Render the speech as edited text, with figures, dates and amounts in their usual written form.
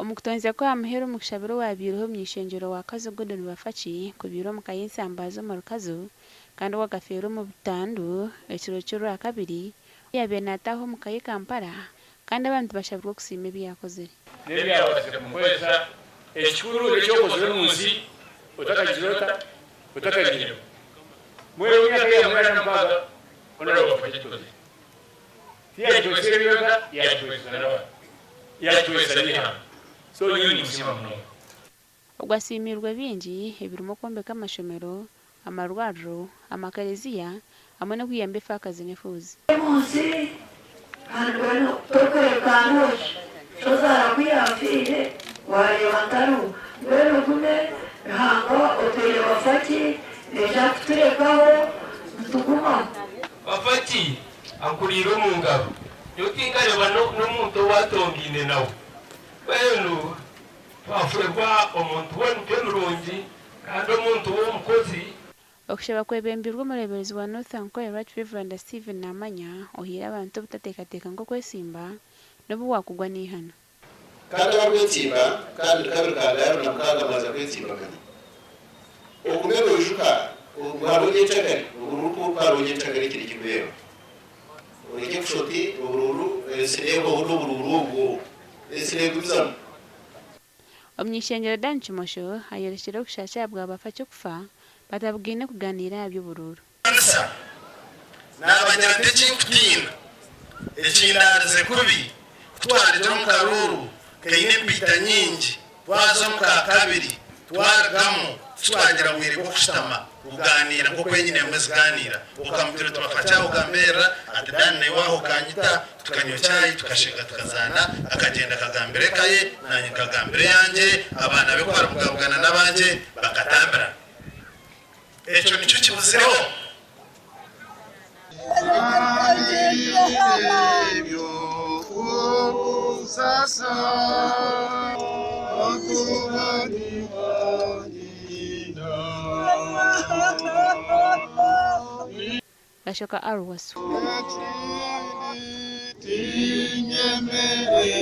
Omu kutonzya kw'aha muheru omu kushabira owabaireho omuny'ishengyero wa Kazo Gordon Bafaki kubiirwe omu ka y'ensambaza omuri Kazo kandi ogu akafeera omu butandu ekiro ky'orwakabiri obu yabaire nataaha omu ka ye Kampala kandi abantu bashabirwe okusiima ebi yakozire. N'ebi yaabaasize kumukoresa. Ekikuru n'eki okozire omu nsi otakagizire ota? Otakagiremu. Mbwenu emyaka ei yaamara na mukaaga, Honourable Bafaki agikozire. Tiyagikozesa eri yonka, yaagikozesa n'abantu. Yaagikozesa n'eihanga. So nyowe nimusiima munonga. Ogu asiimirwe bingi ebirimu okwombeka amashomero, amarwariro, amakereziya hamwe n'okuyamba efaakazi n'efuuzi. Omu nsi kandi mbwenu torikureebeka oti shozaara ku yaafiire waareeba ntariho mbwenu ogume Ruhanga otwire Bafaki naija kuturekaho nitugumaho. Bafaki ankuriire omu ngaro, nyowe tinkareeba n'omuntu ou atongaine nawe. Mbwenu twafeerwa omuntu w'emicwe mirungi kandi omuntu w'omukozi. Okushaba kwebembirwe omureeberezi wa North Ankole Right Reverend Stephen Namanya ohaire abantu obutateekateeka nk'okwesimba n'obu waakugwa n'eihano. Kandi abarikwetsimba, kandi 2 26 mwaza kwetsimbagana. Ogume noijuka ngu hariho nyenkyakare, oburuuru ku hariho nyenkyakare eki nikikureeba. Oreke kushusha oti oburuuru ensi neehwaho n'oburuuru obwo, ensi neegumizamu. Omuny'ishengyero Dan Kimosho ayorekire obushasha ahabwa Bafaki okufa batabugaine kuganiira aha by'oburuuru. Kanisa, Naabagira nti ekinkutiina, ekindaarize kubi, ku twarugire omu karuuru kaine empiita nyingi, twaza omu ka kabiri, twarugamu titwagira bwire bw'okushutama kugaaniira nk'oku enyine emwe zigaaniira. Okamugira oti Bafaki aho okambeerera, ati Dan naiwe aho okanyita, tukanywa chai, tukasheka, tukazaana, akagyenda akagambira eka ye, naanye nkagambira eyangye, abaana be ku baribugabugana n'abangye bakatambirana. Ekyo nikyo kibuzireho. Gashoka R. Wasswa. Ekindi tinyemereza.